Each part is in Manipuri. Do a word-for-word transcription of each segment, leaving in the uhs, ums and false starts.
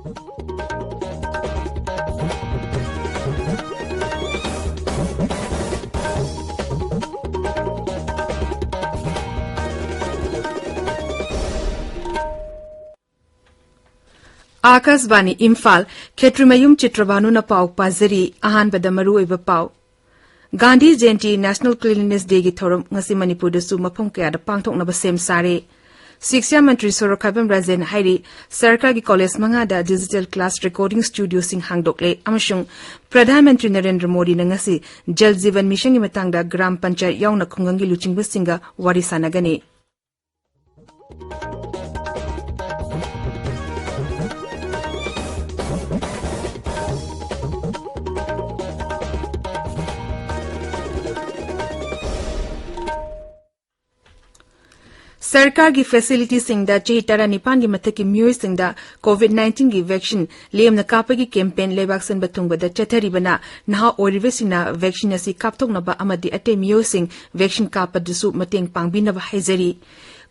ꯑꯥꯀꯥꯁꯕꯥꯅꯤ ꯏꯝꯐꯥꯜ꯫ ꯈꯦꯇ꯭ꯔꯤꯃꯌꯨꯝ ꯆꯤꯇ꯭ꯔꯕꯥꯅꯨꯅ ꯄꯥꯎ ꯄꯥꯖꯔꯤ꯫ ꯑꯍꯥꯟꯕꯗ ꯃꯔꯨꯑꯣꯏꯕ ꯄꯥꯎ꯫ ꯒꯥꯟꯙꯤ ꯖꯌꯟꯇꯤ ꯅꯦꯁꯅꯦꯜ ꯀ꯭ꯂꯤꯟꯂꯤꯅꯦꯁ ꯗꯦꯒꯤ ꯊꯧꯔꯝ ꯉꯁꯤ ꯃꯅꯤꯄꯨꯔꯗꯁꯨ ꯃꯐꯝ ꯀꯌꯥꯗ ꯄꯥꯡꯊꯣꯛꯅꯕ ꯁꯦꯝ ꯁꯥꯔꯦ꯫ ꯁꯤꯛꯁꯥ ꯃꯟꯇ꯭ꯔꯤ ꯁꯣꯔꯣꯛꯈꯥꯏꯕꯝ ꯔꯥꯖꯦꯟ ꯍꯥꯏꯔꯤ, ꯁꯔꯀꯥꯔꯒꯤ ꯀꯣꯂꯦꯖ ꯃꯉꯥꯗ ꯗꯤꯖꯤꯇꯦꯜ ꯀ꯭ꯂꯥꯁ ꯔꯦꯀꯣꯔꯗꯤꯡ ꯁ꯭ꯇꯨꯗꯤꯑꯣꯁꯤꯡ ꯍꯥꯡꯗꯣꯛꯂꯦ ꯑꯃꯁꯨꯡ ꯄ꯭ꯔꯙꯥꯟ ꯃꯟꯇ꯭ꯔꯤ ꯅꯔꯦꯟꯗ꯭ꯔ ꯃꯣꯗꯤꯅ ꯉꯁꯤ ꯖꯜ ꯖꯤꯕꯟ ꯃꯤꯁꯟꯒꯤ ꯃꯇꯥꯡꯗ ꯒ꯭ꯔꯥꯝ ꯄꯟꯆꯥꯌꯠ ꯌꯥꯎꯅ ꯈꯨꯡꯒꯪꯒꯤ ꯂꯨꯆꯤꯡꯕꯁꯤꯡꯒ ꯋꯥꯔꯤ ꯁꯥꯟꯅꯒꯅꯤ꯫ ꯁꯔꯀꯥꯔꯒꯤ ꯐꯦꯁꯤꯂꯤꯇꯤꯁꯤꯡꯗ ꯆꯍꯤ ꯇꯔꯥꯅꯤꯄꯥꯟꯒꯤ ꯃꯊꯛꯀꯤ ꯃꯤꯑꯣꯏꯁꯤꯡꯗ ꯀꯣꯚꯤꯗ ꯅꯥꯏꯟꯇꯤꯟꯒꯤ ꯚꯦꯛꯁꯤꯟ ꯂꯦꯝꯅ ꯀꯥꯞꯄꯒꯤ ꯀꯦꯝꯄꯦꯟ ꯂꯩꯕꯥꯛ ꯁꯤꯟꯕ ꯊꯨꯡꯕꯗ ꯆꯠꯊꯔꯤꯕꯅ ꯅꯍꯥ ꯑꯣꯏꯔꯤꯕꯁꯤꯡꯅ ꯚꯦꯛꯁꯤꯟ ꯑꯁꯤ ꯀꯥꯞꯊꯣꯛꯅꯕ ꯑꯃꯗꯤ ꯑꯇꯩ ꯃꯤꯑꯣꯏꯁꯤꯡ ꯚꯦꯛꯁꯤꯟ ꯀꯥꯞꯄꯗꯁꯨ ꯃꯇꯦꯡ ꯄꯥꯡꯕꯤꯅꯕ ꯍꯥꯏꯖꯔꯤ꯫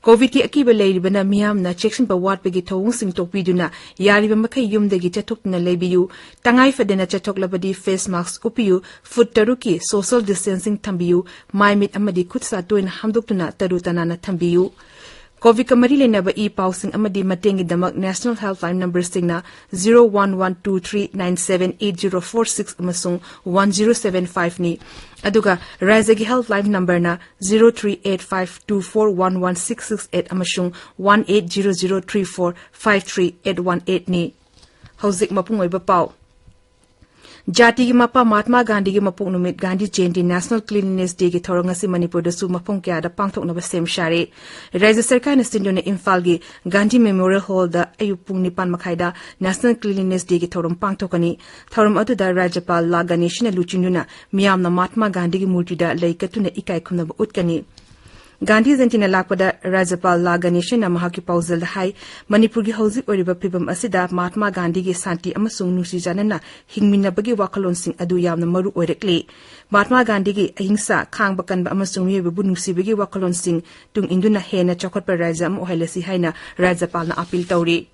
ꯀꯣꯚꯤꯗꯀꯤ ꯑꯀꯤꯕ ꯂꯩꯔꯤꯕꯅ ꯃꯤꯌꯥꯝꯅ ꯆꯦꯛꯁꯤꯟꯕ ꯋꯥꯠꯄꯒꯤ ꯊꯧꯑꯣꯡꯁꯤꯡ ꯇꯣꯛꯄꯤꯗꯨꯅ ꯌꯥꯔꯤꯕ ꯃꯈꯩ ꯌꯨꯝꯗꯒꯤ ꯆꯠꯊꯣꯛꯇꯨꯅ ꯂꯩꯕꯤꯌꯨ꯫ ꯇꯉꯥꯏ ꯐꯗꯅ ꯆꯠꯊꯣꯛꯂꯕꯗꯤ ꯐꯦꯁ ꯃꯥꯁꯛ ꯎꯞꯄꯤꯌꯨ, ꯐꯨꯠ ꯇꯔꯨꯛꯀꯤ ꯁꯣꯁꯤꯌꯦꯜ ꯗꯤꯁꯇꯦꯟꯁꯤꯡ ꯊꯝꯕꯤꯌꯨ, ꯃꯥꯏ ꯃꯤꯠ ꯑꯃꯗꯤ ꯈꯨꯠ ꯁꯥ ꯇꯣꯏꯅ ꯍꯥꯝꯗꯣꯛꯇꯨꯅ ꯇꯔꯨ ꯇꯅꯥꯟꯅ ꯊꯝꯕꯤꯌꯨ꯫ ꯀꯣꯚꯤꯗꯀ ꯃꯔꯤ ꯂꯩꯅꯕ ꯏ ꯄꯥꯎꯁꯤꯡ ꯑꯃꯗꯤ ꯃꯇꯦꯡꯒꯤꯗꯃꯛ ꯅꯦꯁꯅꯦꯜ ꯍꯦꯜꯞꯂꯥꯏꯟ ꯅꯝꯕꯔꯁꯤꯡꯅ zero one one two three nine seven eight zero four six ꯑꯃꯁꯨꯡ ꯋꯥꯟ ꯖꯤꯔꯣ ꯁꯚꯦꯟ ꯐꯥꯏꯚꯅꯤ꯫ ꯑꯗꯨꯒ ꯔꯥꯖ꯭ꯌꯒꯤ ꯍꯦꯜꯞꯂꯥꯏꯟ ꯅꯝꯕꯔꯅ zero three eight five two four one one six six eight ꯑꯃꯁꯨꯡ one eight zero zero three four five three eight one ꯑꯩꯠꯅꯤ꯫ ꯍꯧꯖꯤꯛ ꯃꯄꯨꯡ ꯑꯣꯏꯕ ꯄꯥꯎ꯫ ꯖꯥꯇꯤꯒꯤ ꯃꯄꯥ ꯃꯍꯥꯠꯃꯥ ꯒꯥꯟꯙꯤꯒꯤ ꯃꯄꯣꯛ ꯅꯨꯃꯤꯠ ꯒꯥꯟꯙꯤ ꯖꯌꯟꯇꯤ ꯅꯦꯁꯅꯦꯜ ꯀ꯭ꯂꯤꯟꯂꯤꯅꯦꯁ ꯗꯦꯒꯤ ꯊꯧꯔꯝ ꯉꯁꯤ ꯃꯅꯤꯄꯨꯔꯗꯁꯨ ꯃꯐꯝ ꯀꯌꯥꯗ ꯄꯥꯡꯊꯣꯛꯅꯕ ꯁꯦꯝ ꯁꯥꯔꯦ꯫ ꯔꯥꯖ꯭ꯌ ꯁꯔꯀꯥꯔꯅ ꯁꯤꯟꯗꯨꯅ ꯏꯝꯐꯥꯜꯒꯤ ꯒꯥꯟꯙꯤ ꯃꯦꯃꯣꯔꯤꯌꯦꯜ ꯍꯣꯜꯗ ꯑꯌꯨꯛ ꯄꯨꯡ ꯅꯤꯄꯥꯟ ꯃꯈꯥꯏꯗ ꯅꯦꯁꯅꯦꯜ ꯀ꯭ꯂꯤꯟꯂꯤꯅꯦꯁ ꯗꯦꯒꯤ ꯊꯧꯔꯝ ꯄꯥꯡꯊꯣꯛꯀꯅꯤ꯫ ꯊꯧꯔꯝ ꯑꯗꯨꯗ ꯔꯥꯖ꯭ꯌꯄꯥꯜ ꯂꯥ ꯒꯅꯦꯁꯟꯅ ꯂꯨꯆꯤꯡꯗꯨꯅ ꯃꯤꯌꯥꯝꯅ ꯃꯍꯥꯠꯃꯥ ꯒꯥꯟꯙꯤꯒꯤ ꯃꯨꯔꯇꯤꯗ ꯂꯩ ꯀꯠꯇꯨꯅ ꯏꯀꯥꯏ ꯈꯨꯝꯅꯕ ꯎꯠꯀꯅꯤ꯫ ꯒꯥꯟꯙꯤ ꯖꯌꯟꯇꯤꯅ ꯂꯥꯛꯄꯗ ꯔꯥꯖ꯭ꯌꯄꯥꯜ ꯂꯥ ꯒꯅꯦꯁꯟꯅ ꯃꯍꯥꯛꯀꯤ ꯄꯥꯎꯖꯦꯜꯗ ꯍꯥꯏ, ꯃꯅꯤꯄꯨꯔꯒꯤ ꯍꯧꯖꯤꯛ ꯑꯣꯏꯔꯤꯕ ꯐꯤꯕꯝ ꯑꯁꯤꯗ ꯃꯍꯥꯠꯃꯥ ꯒꯥꯟꯙꯤꯒꯤ ꯁꯥꯟꯇꯤ ꯑꯃꯁꯨꯡ ꯅꯨꯡꯁꯤ ꯆꯥꯟꯅꯅ ꯍꯤꯡꯃꯤꯟꯅꯕꯒꯤ ꯋꯥꯈꯜꯂꯣꯟꯁꯤꯡ ꯑꯗꯨ ꯌꯥꯝꯅ ꯃꯔꯨ ꯑꯣꯏꯔꯛꯂꯤ꯫ ꯃꯍꯥꯠꯃꯥ ꯒꯥꯟꯙꯤꯒꯤ ꯑꯍꯤꯡꯁꯥ, ꯈꯥꯡꯕ ꯀꯟꯕ ꯑꯃꯁꯨꯡ ꯃꯤꯑꯣꯏꯕꯕꯨ ꯅꯨꯡꯁꯤꯕꯒꯤ ꯋꯥꯈꯜꯂꯣꯟꯁꯤꯡ ꯇꯨꯡ ꯏꯟꯗꯨꯅ ꯍꯦꯟꯅ ꯆꯥꯎꯈꯠꯄ ꯔꯥꯖ꯭ꯌ ꯑꯃ ꯑꯣꯏꯍꯜꯂꯁꯤ ꯍꯥꯏꯅ ꯔꯥꯖ꯭ꯌꯄꯥꯜꯅ ꯑꯥꯄꯤꯜ ꯇꯧꯔꯤ꯫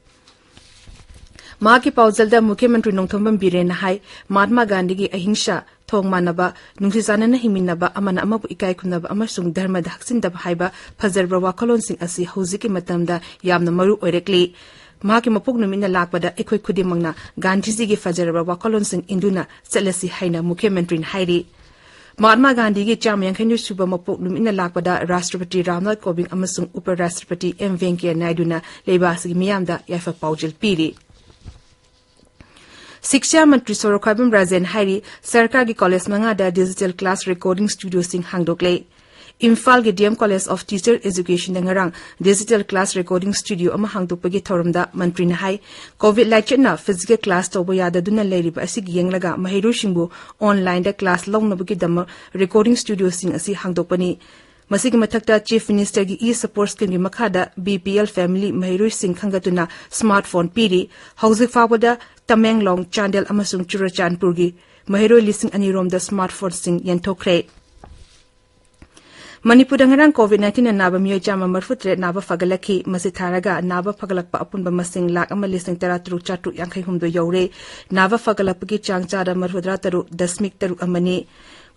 ꯃꯍꯥꯛꯀꯤ ꯄꯥꯎꯖꯦꯜꯗ ꯃꯨꯈ꯭ꯌ ꯃꯟꯇ꯭ꯔꯤ ꯅꯣꯡꯊꯣꯝꯕꯝ ꯕꯤꯔꯦꯟꯅ ꯍꯥꯏ, ꯃꯍꯥꯠꯃꯥ ꯒꯥꯟꯙꯤꯒꯤ ꯑꯍꯤꯡꯁꯥ, ꯊꯣꯡ ꯃꯥꯟꯅꯕ, ꯅꯨꯡꯁꯤ ꯆꯥꯟꯅꯅ ꯍꯤꯡꯃꯤꯟꯅꯕ, ꯑꯃꯅ ꯑꯃꯕꯨ ꯏꯀꯥꯏ ꯈꯨꯝꯅꯕ ꯑꯃꯁꯨꯡ ꯙꯔꯃꯗ ꯍꯛꯆꯤꯟꯗꯕ ꯍꯥꯏꯕ ꯐꯖꯔꯕ ꯋꯥꯈꯜꯂꯣꯟꯁꯤꯡ ꯑꯁꯤ ꯍꯧꯖꯤꯛꯀꯤ ꯃꯇꯝꯗ ꯌꯥꯝꯅ ꯃꯔꯨ ꯑꯣꯏꯔꯛꯂꯤ꯫ ꯃꯍꯥꯛꯀꯤ ꯃꯄꯣꯛ ꯅꯨꯃꯤꯠꯅ ꯂꯥꯛꯄꯗ ꯑꯩꯈꯣꯏ ꯈꯨꯗꯤꯡꯃꯛꯅ ꯒꯥꯟꯙꯤꯖꯤꯒꯤ ꯐꯖꯔꯕ ꯋꯥꯈꯜꯂꯣꯟꯁꯤꯡ ꯏꯟꯗꯨꯅ ꯆꯠꯂꯁꯤ ꯍꯥꯏꯅ ꯃꯨꯈ꯭ꯌ ꯃꯟꯇ꯭ꯔꯤꯅ ꯍꯥꯏꯔꯤ꯫ ꯃꯍꯥꯠꯃꯥ ꯒꯥꯟꯙꯤꯒꯤ ꯆꯥꯝꯃ ꯌꯥꯡꯈꯩꯅꯤ ꯁꯨꯕ ꯃꯄꯣꯛ ꯅꯨꯃꯤꯠꯅ ꯂꯥꯛꯄꯗ ꯔꯥꯁꯇ꯭ꯔꯄꯇꯤ ꯔꯥꯝꯅꯥꯊ ꯀꯣꯕꯤꯟꯗ ꯑꯃꯁꯨꯡ ꯎꯄ ꯔꯥꯁꯇ꯭ꯔꯄꯇꯤ ꯑꯦꯝ ꯚꯦꯡꯀꯌꯥ ꯅꯥꯏꯗꯨꯅ ꯂꯩꯕꯥꯛ ꯑꯁꯤꯒꯤ ꯃꯤꯌꯥꯝꯗ ꯌꯥꯏꯐ ꯄꯥꯎꯖꯦꯜ ꯄꯤꯔꯤ꯫ ꯁꯤꯛꯁꯥ ꯃꯟꯇ꯭ꯔꯤ ꯁꯣꯔꯣꯛꯈꯥꯏꯕꯝ ꯔꯥꯖꯦꯟ ꯍꯥꯏꯔꯤ, ꯁꯔꯀꯥꯔꯒꯤ ꯀꯣꯂꯦꯖ ꯃꯉꯥꯗ digital class recording studioꯁꯤꯡ ꯍꯥꯡꯗꯣꯛꯂꯦ꯫ ꯏꯝꯐꯥꯜꯒꯤ D M College of Teacher Educationꯗ ꯉꯔꯥꯡ digital class recording studio ꯑꯃ ꯍꯥꯡꯗꯣꯛꯄꯒꯤ ꯊꯧꯔꯝꯗ ꯃꯟꯇ꯭ꯔꯤꯅ ꯍꯥꯏ, COVID ꯂꯥꯏꯆꯠꯅ physical class ꯇꯧꯕ ꯌꯥꯗꯗꯨꯅ ꯂꯩꯔꯤꯕ ꯑꯁꯤꯒꯤ ꯌꯦꯡꯂꯒ ꯃꯍꯩꯔꯣꯏꯁꯤꯡꯕꯨ onlineꯗ class ꯂꯧꯅꯕꯒꯤꯗꯃꯛ recording studioꯁꯤꯡ ꯑꯁꯤ ꯍꯥꯡꯗꯣꯛꯄꯅꯤ꯫ ꯃꯁꯤꯒꯤ ꯃꯊꯛꯇ Chief Ministerꯒꯤ e-support schemeꯒꯤ ꯃꯈꯥꯗ B P L family ꯃꯍꯩꯔꯣꯏꯁꯤꯡ ꯈꯟꯒꯠꯇꯨꯅ smartphone ꯄꯤꯔꯤ꯫ ꯍꯧꯖꯤꯛ ꯐꯥꯎꯕꯗ ꯇꯃꯦꯡꯂꯣꯡ, ꯆꯥꯟꯗꯦꯜ ꯑꯃꯁꯨꯡ ꯆꯨꯔꯆꯥꯟꯄꯨꯔꯒꯤ ꯃꯍꯩꯔꯣꯏ ꯂꯤꯁꯤꯡ ꯑꯅꯤ ꯔꯣꯝꯗ smartphoneꯁꯤꯡ ꯌꯦꯟꯊꯣꯛꯈ꯭ꯔꯦ꯫ ꯃꯅꯤꯄꯨꯔꯗ ꯉꯔꯥꯡ COVID nineteenꯅ ꯅꯥꯕ ꯃꯤꯑꯣꯏ ꯆꯥꯝꯃ ꯃꯔꯤꯐꯨ ꯇꯔꯦꯠ ꯅꯥꯕ ꯐꯒꯠꯂꯛꯈꯤ꯫ ꯃꯁꯤ ꯊꯥꯔꯒ ꯅꯥꯕ ꯐꯒꯠꯂꯛꯄ ꯑꯄꯨꯟꯕ ꯃꯁꯤꯡ ꯂꯥꯈ ꯑꯃ ꯂꯤꯁꯤꯡ ꯇꯔꯥ ꯇꯔꯨꯛ ꯆꯥꯇ꯭ꯔꯨꯛ ꯌꯥꯡꯈꯩ ꯍꯨꯝꯗꯣꯏ ꯌꯧꯔꯦ꯫ ꯅꯥꯕ ꯐꯒꯠꯂꯛꯄꯒꯤ ꯆꯥꯡ ꯆꯥꯗ ꯃꯔꯤꯐꯨ ꯇꯔꯥ ꯇꯔꯨꯛ ꯗꯁꯃꯤꯛ ꯇꯔꯨꯛ ꯑꯃꯅꯤ꯫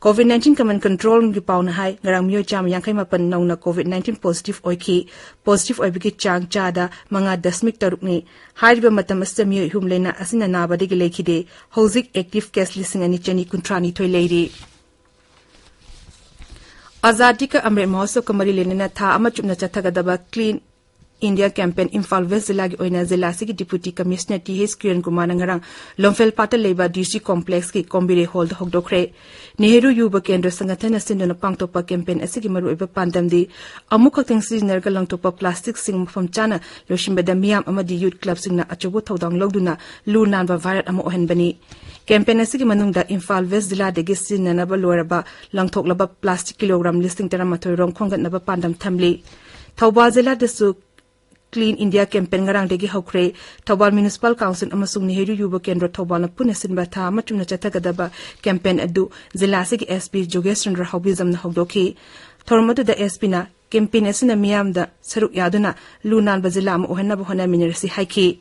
COVID nineteen command controlꯒꯤ ꯄꯥꯎꯅ ꯍꯥꯏ, ꯉꯔꯥꯡ ꯃꯤꯑꯣꯏ ꯆꯥꯝꯃ ꯌꯥꯡꯈꯩ ꯃꯥꯄꯟ ꯅꯧꯅ COVID nineteen positive ꯑꯣꯏꯈꯤ꯫ Positive ꯑꯣꯏꯕꯒꯤ ꯆꯥꯡ ꯆꯥꯗ ꯃꯉꯥ ꯗꯁꯃꯤꯛ ꯇꯔꯨꯛꯅꯤ꯫ ꯍꯥꯏꯔꯤꯕ ꯃꯇꯝ ꯑꯁꯤꯗ ꯃꯤꯑꯣꯏ ꯑꯍꯨꯝ ꯂꯩꯅꯥ ꯑꯁꯤꯅ ꯅꯥꯕꯗꯒꯤ ꯂꯩꯈꯤꯗꯦ꯫ ꯍꯧꯖꯤꯛ active case ꯂꯤꯁꯤꯡ ꯑꯅꯤ ꯆꯅꯤ ꯀꯨꯟꯊ꯭ꯔꯥ ꯅꯤꯊꯣꯏ ꯂꯩꯔꯤ꯫ ꯑꯖꯥꯗꯤ ꯀ ꯑꯃ꯭ꯔꯤꯠ ꯃꯍꯣꯠꯁꯕꯀ ꯃꯔꯤ ꯂꯩꯅꯅ ꯊꯥ ꯑꯃ ꯆꯨꯞꯅ ꯆꯠꯊꯒꯗꯕ Clean India campaign Imphal West ꯖꯤꯂꯥꯒꯤ ꯑꯣꯏꯅ ꯖꯤꯂꯥ ꯑꯁꯤꯒꯤ Deputy Commissioner T H Kiran ꯀꯨꯃꯥꯔꯅ ꯉꯔꯥꯡ ꯂꯣꯡꯐꯦꯜ ꯄꯥꯠꯇ ꯂꯩꯕ D C complexꯀꯤ ꯀꯣꯝꯕꯤꯔꯦ hallꯗ ꯍꯧꯗꯣꯛꯈ꯭ꯔꯦ꯫ ꯅꯦꯍꯔꯨ ꯌꯨꯕ ꯀꯦꯟꯗ꯭ꯔ ꯁꯪꯒꯊꯟꯅ ꯁꯤꯟꯗꯨꯅ ꯄꯥꯡꯊꯣꯛꯄ campaign ꯑꯁꯤꯒꯤ ꯃꯔꯨꯑꯣꯏꯕ ꯄꯥꯟꯗꯝꯗꯤ ꯑꯃꯨꯛ ꯈꯛꯇꯪ ꯁꯤꯖꯤꯟꯅꯔꯒ ꯂꯪꯊꯣꯛꯄ plasticꯁꯤꯡ ꯃꯐꯝ ꯆꯥꯅ ꯂꯣꯏꯁꯤꯟꯕꯗ ꯃꯤꯌꯥꯝ ꯑꯃꯗꯤ youth clubꯁꯤꯡꯅ ꯑꯆꯧꯕ ꯊꯧꯗꯥꯡ ꯂꯧꯗꯨꯅ ꯂꯨ ꯅꯥꯟꯕ ꯚꯥꯔꯠ ꯑꯃ ꯑꯣꯏꯍꯟꯕꯅꯤ꯫ Campaign ꯑꯁꯤꯒꯤ ꯃꯅꯨꯡꯗ ꯏꯝꯐꯥꯜ West ꯖꯤꯂꯥꯗꯒꯤ ꯁꯤꯖꯤꯟꯅꯅꯕ ꯂꯣꯏꯔꯕ ꯂꯪꯊꯣꯛꯂꯕ plastic kilogram ꯂꯤꯁꯤꯡ ꯇꯔꯥꯃꯥꯊꯣꯏ ꯔꯣꯝ ꯈꯣꯝꯒꯠꯅꯕ ꯄꯥꯟꯗꯝ ꯊꯝꯂꯤ꯫ ꯊꯧꯕꯥꯜ ꯖꯤꯂꯥꯗꯁꯨ Clean India campaign ꯉꯔꯥꯡꯗꯒꯤ ꯍꯧꯈ꯭ꯔꯦ꯫ ꯊꯧꯕꯥꯜ Municipal Council ꯑꯃꯁꯨꯡ ꯅꯦꯍꯔꯨ ꯌꯨꯕ ꯀꯦꯟꯗ꯭ꯔ ꯊꯧꯕꯥꯜꯅ ꯄꯨꯟꯅ ꯁꯤꯟꯕ ꯊꯥ ꯑꯃ ꯆꯨꯞꯅ ꯆꯠꯊꯒꯗꯕ campaign ꯑꯗꯨ ꯖꯤꯂꯥ ꯑꯁꯤꯒꯤ S P ꯖꯣꯒꯦꯁ ꯆꯟꯗ꯭ꯔ ꯍꯥꯎꯕꯤꯖꯝꯅ ꯍꯧꯗꯣꯛꯈꯤ꯫ ꯊꯧꯔꯝ ꯑꯗꯨꯗ S Pꯅ campaign ꯑꯁꯤꯅ ꯃꯤꯌꯥꯝꯗ ꯁꯔꯨꯛ ꯌꯥꯗꯨꯅ ꯂꯨ ꯅꯥꯟꯕ ꯖꯤꯂꯥ ꯑꯃ ꯑꯣꯏꯍꯟꯅꯕ ꯍꯣꯠꯅꯃꯤꯟꯅꯔꯁꯤ ꯍꯥꯏꯈꯤ꯫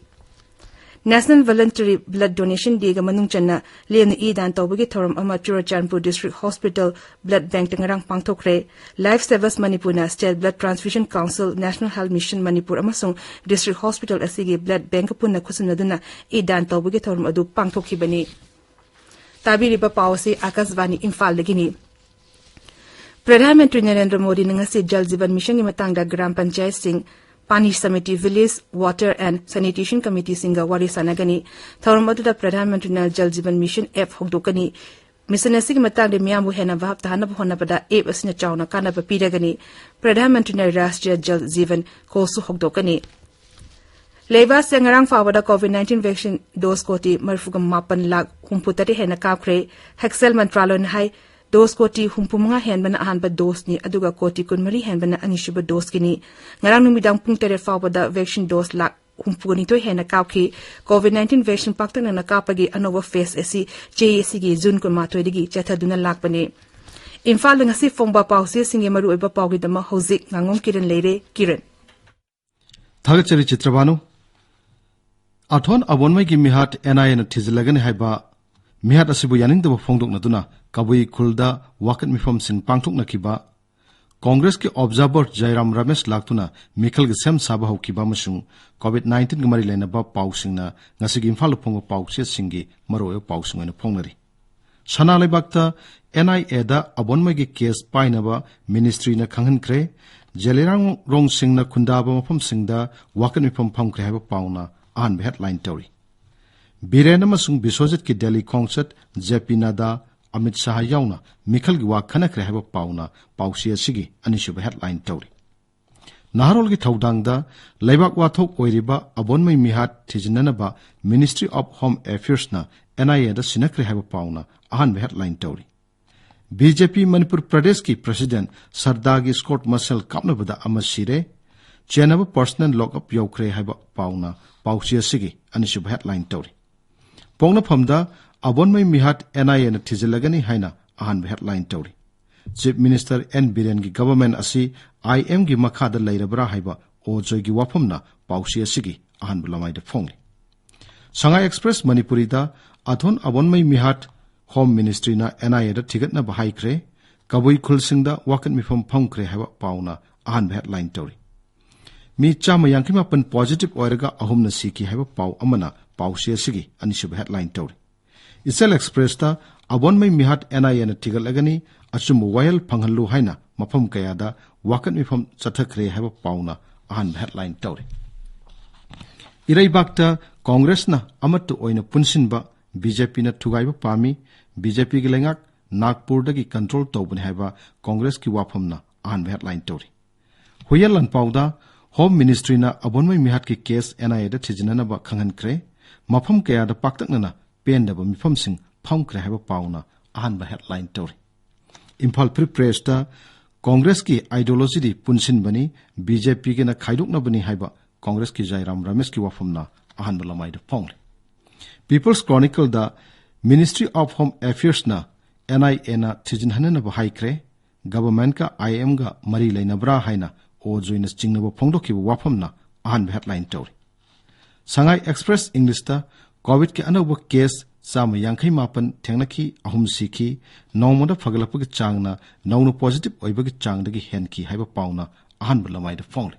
National Voluntary Blood Donation Day-ꯒ ꯃꯅꯨꯡ ꯆꯟꯅ ꯂꯦꯝꯅ ꯏ ꯗꯥꯟ ꯇꯧꯕꯒꯤ ꯊꯧꯔꯝ ꯑꯃ ꯆꯨꯔꯆꯥꯟꯄꯨꯔ District Hospital Blood Bank-ꯇ ꯉꯔꯥꯡ ꯄꯥꯡꯊꯣꯛꯈ꯭ꯔꯦ꯫ Life Savers Manipur-ꯅ State Blood Transfusion Council, National Health Mission Manipur ꯑꯃꯁꯨꯡ District Hospital ꯑꯁꯤꯒꯤ Blood Bank-ꯀ ꯄꯨꯟꯅ ꯈꯨꯠꯁꯝꯅꯗꯨꯅ ꯏ ꯗꯥꯟ ꯇꯧꯕꯒꯤ ꯊꯧꯔꯝ ꯑꯗꯨ ꯄꯥꯡꯊꯣꯛꯈꯤꯕꯅꯤ꯫ ꯇꯥꯕꯤꯔꯤꯕ ꯄꯥꯎ ꯑꯁꯤ ꯑꯥꯀꯥꯁꯕꯥꯅꯤ ꯏꯝꯐꯥꯜꯗꯒꯤꯅꯤ꯫ ꯄ꯭ꯔꯙꯥꯟ ꯃꯟꯇ꯭ꯔꯤ ꯅꯔꯦꯟꯗ꯭ꯔ ꯃꯣꯗꯤꯅ ꯉꯁꯤ ꯖꯜ ꯖꯤꯕꯟ ꯃꯤꯁꯟꯒꯤ ꯃꯇꯥꯡꯗ gram ꯄꯟꯆꯥꯌꯠꯁꯤꯡ, pani samiti, Village Water and Sanitation Committee-ꯁꯤꯡꯒ ꯋꯥꯔꯤ ꯁꯥꯟꯅꯒꯅꯤ꯫ ꯊꯧꯔꯝ ꯑꯗꯨꯗ ꯄ꯭ꯔꯙꯥꯟ ꯃꯟꯇ꯭ꯔꯤꯅ ꯖꯜ ꯖꯤꯕꯟ ꯃꯤꯁꯟ app ꯍꯧꯗꯣꯛꯀꯅꯤ꯫ ꯃꯤꯁꯟ ꯑꯁꯤꯒꯤ ꯃꯇꯥꯡꯗ ꯃꯤꯌꯥꯝꯕꯨ ꯍꯦꯟꯅ ꯚꯥꯞ ꯇꯥꯍꯟꯅꯕ ꯍꯣꯠꯅꯕꯗ app ꯑꯁꯤꯅ ꯆꯥꯎꯅ ꯀꯥꯟꯅꯕ ꯄꯤꯔꯒꯅꯤ꯫ ꯄ꯭ꯔꯙꯥꯟ ꯃꯟꯇ꯭ꯔꯤꯅ ꯔꯥꯁꯇ꯭ꯔꯤꯌ ꯖꯜ ꯖꯤꯕꯟ ꯀꯣꯁꯁꯨ ꯍꯧꯗꯣꯛꯀꯅꯤ꯫ ꯂꯩꯕꯥꯛꯁꯤꯗ ꯉꯔꯥꯡ ꯐꯥꯎꯕꯗ COVID nineteen vaccine dose ꯀꯣꯇꯤ ꯃꯔꯤꯐꯨꯒ ꯃꯥꯄꯟ ꯂꯥꯈ ꯍꯨꯝꯐꯨ ꯇꯔꯦꯠ ꯍꯦꯟꯅ ꯀꯥꯞꯈ꯭ꯔꯦ꯫ ꯍꯛꯁꯦꯜ ꯃꯟꯇ꯭ꯔꯥꯂꯣꯏꯅ ꯍꯥꯏ, dose ꯀꯣꯇꯤ ꯍꯨꯝꯐꯨ ꯃꯉꯥ ꯍꯦꯟꯕꯅ ꯑꯍꯥꯟꯕ dose-ꯅꯤ, ꯑꯗꯨꯒ ꯀꯣꯇꯤ ꯀꯨꯟ ꯃꯔꯤ ꯍꯦꯟꯕꯅ ꯑꯅꯤꯁꯨꯕ dose-ꯀꯤꯅꯤ꯫ ꯉꯔꯥꯡ ꯅꯨꯃꯤꯗꯥꯡ ꯄꯨꯡ ꯇꯔꯦꯠ ꯐꯥꯎꯕꯗ vaccine dose ꯂꯥꯈ ꯍꯨꯝꯐꯨ ꯅꯤꯊꯣꯏ ꯍꯦꯟꯅ ꯀꯥꯞꯈꯤ꯫ COVID nineteen vaccine ꯄꯥꯛꯇꯛꯅꯅ ꯀꯥꯞꯄꯒꯤ ꯑꯅꯧꯕ phase ꯑꯁꯤ ꯆꯍꯤ ꯑꯁꯤꯒꯤ ꯖꯨꯟ ꯀꯨꯟꯃꯥꯊꯣꯏꯗꯒꯤ ꯆꯠꯊꯗꯨꯅ ꯂꯥꯛꯄꯅꯤ꯫ ꯏꯝꯐꯥꯜꯗ ꯉꯁꯤ ꯐꯣꯡꯕ ꯄꯥꯎꯆꯦꯁꯤꯡꯒꯤ ꯃꯔꯨꯑꯣꯏꯕ ꯄꯥꯎꯒꯤꯗꯃꯛ ꯍꯧꯖꯤꯛ ꯉꯥꯉꯣꯝ ꯀꯤꯔꯟ ꯂꯩꯔꯦ꯫ ꯀꯤꯔꯟ꯫ ꯊꯥꯒꯠꯆꯔꯤ ꯆꯤꯇ꯭ꯔꯕꯥꯅꯨ꯫ ꯑꯊꯣꯟ ꯑꯕꯣꯟꯃꯩꯒꯤ ꯃꯤꯍꯥꯠ NIA-ꯅ ꯊꯤꯖꯤꯜꯂꯒꯅꯤ ꯍꯥꯏꯕ ꯃꯤꯍꯥꯠ ꯑꯁꯤꯕꯨ ꯌꯥꯅꯤꯡꯗꯕ ꯐꯣꯡꯗꯣꯛꯅꯗꯨꯅ ꯀꯕꯨꯏ ꯈꯨꯜꯗ ꯋꯥꯀꯠ ꯃꯤꯐꯝꯁꯤꯡ ꯄꯥꯡꯊꯣꯛꯅꯈꯤꯕ, ꯀꯣꯡꯒ꯭ꯔꯦꯁꯀꯤ observer ꯖꯌꯔꯥꯝ ꯔꯃꯦꯁ ꯂꯥꯛꯇꯨꯅ ꯃꯤꯈꯜꯒꯤ ꯁꯦꯝ ꯁꯥꯕ ꯍꯧꯈꯤꯕ ꯑꯃꯁꯨꯡ COVID nineteen-ꯒ ꯃꯔꯤ ꯂꯩꯅꯕ ꯄꯥꯎꯁꯤꯡꯅ ꯉꯁꯤꯒꯤ ꯏꯝꯐꯥꯜꯗ ꯐꯣꯡꯕ ꯄꯥꯎꯆꯦꯁꯤꯡꯒꯤ ꯃꯔꯨꯑꯣꯏꯕ ꯄꯥꯎꯁꯤꯡ ꯑꯣꯏꯅ ꯐꯣꯡꯅꯔꯤ꯫ ꯁꯅꯥ ꯂꯩꯕꯥꯛꯇ NIA-ꯗ ꯑꯕꯣꯟꯃꯩꯒꯤ case ꯄꯥꯏꯅꯕ ministry-ꯅ ꯈꯪꯍꯟꯈ꯭ꯔꯦ꯫ ꯖꯦꯂꯤꯔꯥꯡꯔꯣꯡꯁꯤꯡꯅ ꯈꯨꯟꯗꯥꯕ ꯃꯐꯝꯁꯤꯡꯗ ꯋꯥꯀꯠ ꯃꯤꯐꯝ ꯐꯝꯈ꯭ꯔꯦ ꯍꯥꯏꯕ ꯄꯥꯎꯅ ꯑꯍꯥꯟꯕ headline ꯇꯧꯔꯤ꯫ ꯕꯤꯔꯦꯟ ꯑꯃꯁꯨꯡ ꯕꯤꯁ꯭ꯋꯖꯤꯠꯀꯤ ꯗꯦꯜꯂꯤ ꯈꯣꯡꯆꯠ, JP ꯅꯗꯥ, ꯑꯃꯤꯠ ꯁꯥꯍ ꯌꯥꯎꯅ ꯃꯤꯈꯜꯒꯤ ꯋꯥ ꯈꯟꯅꯈ꯭ꯔꯦ ꯍꯥꯏꯕ ꯄꯥꯎꯅ ꯄꯥꯎꯆꯦ ꯑꯁꯤꯒꯤ ꯑꯅꯤꯁꯨꯕ headline ꯇꯧꯔꯤ꯫ ꯅꯍꯥꯔꯣꯜꯒꯤ ꯊꯧꯗꯥꯡꯗ ꯂꯩꯕꯥꯛ ꯋꯥꯊꯣꯛ ꯑꯣꯏꯔꯤꯕ ꯑꯕꯣꯟꯃꯩ ꯃꯤꯍꯥꯠ ꯊꯤꯖꯤꯟꯅꯅꯕ Ministry of Home Affairs-ꯅ NIA-ꯗ ꯁꯤꯟꯅꯈ꯭ꯔꯦ ꯍꯥꯏꯕ ꯄꯥꯎꯅ ꯑꯍꯥꯟꯕ headline ꯇꯧꯔꯤ꯫ BJP ꯃꯅꯤꯄꯨꯔ ꯄ꯭ꯔꯗꯦꯁꯀꯤ president ꯁꯔꯗꯥꯒꯤ escort ꯃꯁꯦꯜ ꯀꯥꯞꯅꯕꯗ ꯑꯃ ꯁꯤꯔꯦ, ꯆꯦꯟꯅꯕ personal lockup ꯌꯧꯈ꯭ꯔꯦ ꯍꯥꯏꯕ ꯄꯥꯎꯅ ꯄꯥꯎꯆꯦ ꯑꯁꯤꯒꯤ ꯑꯅꯤꯁꯨꯕ headline ꯇꯧꯔꯤ꯫ ꯄꯣꯛꯅꯐꯝꯗ ꯑꯕꯣꯟꯃꯩ ꯃꯤꯍꯥꯠ NIA-ꯅ ꯊꯤꯖꯤꯜꯂꯒꯅꯤ ꯍꯥꯏꯅ ꯑꯍꯥꯟꯕ headline ꯇꯧꯔꯤ꯫ Chief Minister N ꯕꯤꯔꯦꯟꯒꯤ government ꯑꯁꯤ IM-ꯒꯤ ꯃꯈꯥꯗ ꯂꯩꯔꯕ꯭ꯔꯥ ꯍꯥꯏꯕ ꯑꯣꯖꯣꯏꯒꯤ ꯋꯥꯐꯝꯅ ꯄꯥꯎꯆꯦ ꯑꯁꯤꯒꯤ ꯑꯍꯥꯟꯕ ꯂꯃꯥꯏꯗ ꯐꯣꯡꯂꯤ꯫ ꯁꯉꯥꯏ ꯑꯦꯛꯁꯄ꯭ꯔꯦꯁ ꯃꯅꯤꯄꯨꯔꯤꯗ ꯑꯊꯣꯟ ꯑꯕꯣꯟꯃꯩ ꯃꯤꯍꯥꯠ ꯍꯣꯝ ꯃꯤꯅꯤꯁꯇ꯭ꯔꯤꯅ NIAꯗ ꯊꯤꯒꯠꯅꯕ ꯍꯥꯏꯈ꯭ꯔꯦ, ꯀꯕꯨꯏ ꯈꯨꯜꯁꯤꯡꯗ ꯋꯥꯀꯠ ꯃꯤꯐꯝ ꯐꯝꯈ꯭ꯔꯦ ꯍꯥꯏꯕ ꯄꯥꯎꯅ ꯑꯍꯥꯟꯕ ꯍꯦꯗꯂꯥꯏꯟ ꯇꯧꯔꯤ꯫ ꯃꯤ ꯆꯥꯝꯃ ꯌꯥꯡꯈꯩ ꯃꯥꯄꯟ ꯄꯣꯖꯤꯇꯤꯚ ꯑꯣꯏꯔꯒ ꯑꯍꯨꯝꯅ ꯁꯤꯈꯤ ꯍꯥꯏꯕ ꯄꯥꯎ ꯑꯃꯅ ꯄꯥꯎꯆꯦ ꯑꯁꯤꯒꯤ ꯑꯅꯤꯁꯨꯕ ꯍꯦꯗꯂꯥꯏꯟ ꯇꯧꯔꯤ꯫ ꯏꯆꯦꯜ ꯑꯦꯛꯁꯄ꯭ꯔꯦꯁꯇ ꯑꯕꯣꯟꯃꯩ ꯃꯤꯍꯥꯠ NIAꯅ ꯊꯤꯒꯠꯂꯒꯅꯤ, ꯑꯆꯨꯝꯕ ꯋꯥꯌꯦꯜ ꯐꯪꯍꯜꯂꯨ ꯍꯥꯏꯅ ꯃꯐꯝ ꯀꯌꯥꯗ ꯋꯥꯀꯠ ꯃꯤꯐꯝ ꯆꯠꯊꯈ꯭ꯔꯦ ꯍꯥꯏꯕ ꯄꯥꯎꯅ ꯑꯍꯥꯟꯕ ꯍꯦꯗꯂꯥꯏꯟ ꯇꯧꯔꯤ꯫ ꯏꯔꯩꯕꯥꯛꯇ ꯀꯣꯡꯒ꯭ꯔꯦꯁꯅ ꯑꯃꯠꯇ ꯑꯣꯏꯅ ꯄꯨꯟꯁꯤꯟꯕ, BJPꯅ ꯊꯨꯒꯥꯏꯕ ꯄꯥꯝꯃꯤ, BJPꯒꯤ ꯂꯩꯉꯥꯛ ꯅꯥꯒꯄꯨꯔꯗꯒꯤ ꯀꯟꯇ꯭ꯔꯣꯜ ꯇꯧꯕꯅꯤ ꯍꯥꯏꯕ ꯀꯣꯡꯒ꯭ꯔꯦꯁꯀꯤ ꯋꯥꯐꯝꯅ ꯑꯍꯥꯟꯕ ꯍꯦꯗꯂꯥꯏꯟ ꯇꯧꯔꯤ꯫ ꯍꯨꯏꯌꯦꯟ ꯂꯥꯟꯄꯥꯎꯗ ꯍꯣꯝ ꯃꯤꯅꯤꯁꯇ꯭ꯔꯤꯅ ꯑꯕꯣꯟꯃꯩ ꯃꯤꯍꯥꯠꯀꯤ ꯀꯦꯁ NIAꯗ ꯊꯤꯖꯤꯟꯅꯅꯕ ꯈꯪꯍꯟꯈ꯭ꯔꯦ, ꯃꯐꯝ ꯀꯌꯥꯗ ꯄꯥꯛꯇꯛꯅꯅ ꯄꯦꯟꯗꯕ ꯃꯤꯐꯝꯁꯤꯡ ꯐꯝꯈ꯭ꯔꯦ ꯍꯥꯏꯕ ꯄꯥꯎꯅ ꯑꯍꯥꯟꯕ ꯍꯦꯗꯂꯥꯏꯟ ꯇꯧꯔꯤ꯫ ꯏꯝꯐꯥꯜ ꯐ꯭ꯔꯤ ꯄ꯭ꯔꯦꯁꯇ ꯀꯣꯡꯒ꯭ꯔꯦꯁꯀꯤ ꯑꯥꯏꯗꯤꯌꯣꯂꯣꯖꯤꯗꯤ ꯄꯨꯟꯁꯤꯟꯕꯅꯤ, BJPꯒꯤꯅ ꯈꯥꯏꯗꯣꯛꯅꯕꯅꯤ ꯍꯥꯏꯕ ꯀꯣꯡꯒ꯭ꯔꯦꯁꯀꯤ ꯖꯥꯏꯔꯥꯝ ꯔꯃꯦꯁꯀꯤ ꯋꯥꯐꯝꯅ ꯑꯍꯥꯟꯕ ꯂꯃꯥꯏꯗ ꯐꯣꯡꯂꯤ꯫ ꯄꯤꯄꯜꯁ ꯀ꯭ꯔꯣꯅꯤꯀꯜꯗ Ministry of Home Affairsꯅ NIAꯅ ꯊꯤꯖꯤꯟꯍꯟꯅꯅꯕ ꯍꯥꯏꯈ꯭ꯔꯦ, ꯒꯚꯔꯟꯃꯦꯟꯠꯀ IMꯒ ꯃꯔꯤ ꯂꯩꯅꯕ꯭ꯔꯥ ꯍꯥꯏꯅ ꯑꯣ ꯖꯣꯏꯅ ꯆꯤꯡꯅꯕ ꯐꯣꯡꯗꯣꯛꯈꯤꯕ ꯋꯥꯐꯝꯅ ꯑꯍꯥꯟꯕ ꯍꯦꯗꯂꯥꯏꯟ ꯇꯧꯔꯤ꯫ ꯁꯉꯥꯏ ꯑꯦꯛꯁꯄ꯭ꯔꯦꯁ ꯏꯪꯂꯤꯁꯇ ꯀꯣꯚꯤꯗꯀꯤ ꯑꯅꯧꯕ ꯀꯦꯁ ꯆꯥꯝꯃ ꯌꯥꯡꯈꯩ ꯃꯥꯄꯟ ꯊꯦꯡꯅꯈꯤ, ꯑꯍꯨꯝ ꯁꯤꯈꯤ, ꯅꯣꯡꯃꯗ ꯐꯒꯠꯂꯛꯄꯒꯤ ꯆꯥꯡꯅ ꯅꯧꯅ ꯄꯣꯖꯤꯇꯤꯚ ꯑꯣꯏꯕꯒꯤ ꯆꯥꯡꯗꯒꯤ ꯍꯦꯟꯈꯤ ꯍꯥꯏꯕ ꯄꯥꯎꯅ ꯑꯍꯥꯟꯕ ꯂꯃꯥꯏꯗ ꯐꯣꯡꯂꯤ꯫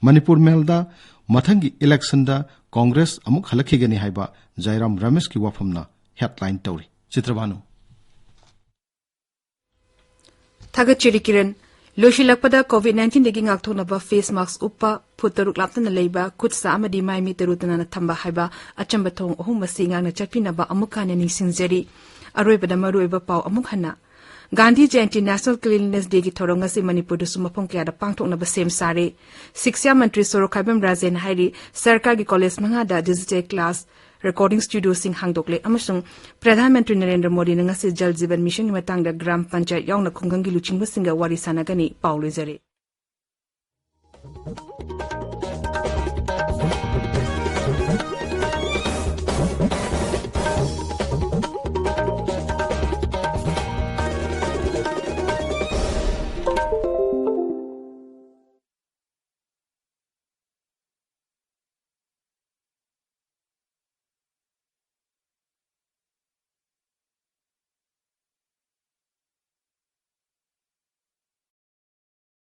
ꯃꯅꯤꯄꯨꯔ ꯃꯦꯜꯗ ꯃꯊꯪꯒꯤ ꯏꯂꯦꯛꯁꯟꯗ ꯀꯣꯡꯒ꯭ꯔꯦꯁ ꯑꯃꯨꯛ ꯍꯜꯂꯛꯈꯤꯒꯅꯤ ꯍꯥꯏꯕ ꯖꯥꯏꯔꯥꯝ ꯔꯃꯦꯁꯀꯤ ꯋꯥꯐꯝꯅ ꯍꯦꯗꯂꯥꯏꯟ ꯇꯧꯔꯤ꯫ ꯆꯤꯇ꯭ꯔꯚꯥꯅꯨ꯫ ꯊꯥꯒꯠꯆꯔꯤ ꯀꯤꯔꯟ꯫ ꯂꯣꯏꯁꯤꯜꯂꯛꯄꯗ COVID nineteenꯗꯒꯤ ꯉꯥꯛꯊꯣꯛꯅꯕ ꯐꯦꯁ ꯃꯥꯛꯁ ꯎꯞꯄ, ꯐꯨꯠ ꯇꯔꯨꯛ ꯂꯥꯞꯇꯅ ꯂꯩꯕ, ꯈꯨꯠ ꯁꯥ ꯑꯃꯗꯤ ꯃꯥꯏ ꯃꯤꯠ ꯇꯔꯨ ꯇꯅꯥꯟꯅ ꯊꯝꯕ ꯍꯥꯏꯕ ꯑꯆꯝꯕ ꯊꯧꯑꯣꯡ ꯑꯍꯨꯝ ꯑꯁꯤ ꯉꯥꯛꯅ ꯆꯠꯄꯤꯅꯕ ꯑꯃꯨꯛ ꯍꯟꯅ ꯅꯤꯡꯁꯤꯡꯖꯔꯤ꯫ ꯑꯔꯣꯏꯕꯗ ꯃꯔꯨꯑꯣꯏꯕ ꯄꯥꯎ ꯑꯃꯨꯛ ꯍꯟꯅ꯫ ꯒꯥꯟꯙꯤ ꯖꯌꯟꯇꯤ National Cleanliness Dayꯒꯤ ꯊꯧꯔꯝ ꯉꯁꯤ ꯃꯅꯤꯄꯨꯔꯗꯁꯨ ꯃꯐꯝ ꯀꯌꯥꯗ ꯄꯥꯡꯊꯣꯛꯅꯕ ꯁꯦꯝ ꯁꯥꯔꯦ꯫ ꯁꯤꯛꯁꯥ ꯃꯟꯇ꯭ꯔꯤ ꯁꯣꯔꯣꯛꯈꯥꯏꯕꯝ ꯔꯥꯖꯦꯟ ꯍꯥꯏꯔꯤ, ꯁꯔꯀꯥꯔꯒꯤ ꯀꯣꯂꯦꯖ ꯃꯉꯥꯗ digital class, recording studioꯁꯤꯡ ꯍꯥꯡꯗꯣꯛꯂꯦ ꯑꯃꯁꯨꯡ ꯄ꯭ꯔꯙꯥꯟ ꯃꯟꯇ꯭ꯔꯤ ꯅꯔꯦꯟꯗ꯭ꯔ ꯃꯣꯗꯤꯅ ꯉꯁꯤ ꯖꯜ ꯖꯤꯕꯟ ꯃꯤꯁꯟꯒꯤ ꯃꯇꯥꯡꯗ ꯒ꯭ꯔꯥꯝ ꯄꯟꯆꯥꯌꯠ ꯌꯥꯎꯅ ꯈꯨꯡꯒꯪꯒꯤ ꯂꯨꯆꯤꯡꯕꯁꯤꯡꯒ ꯋꯥꯔꯤ ꯁꯥꯟꯅꯒꯅꯤ꯫ ꯄꯥꯎ ꯂꯣꯏꯖꯔꯦ꯫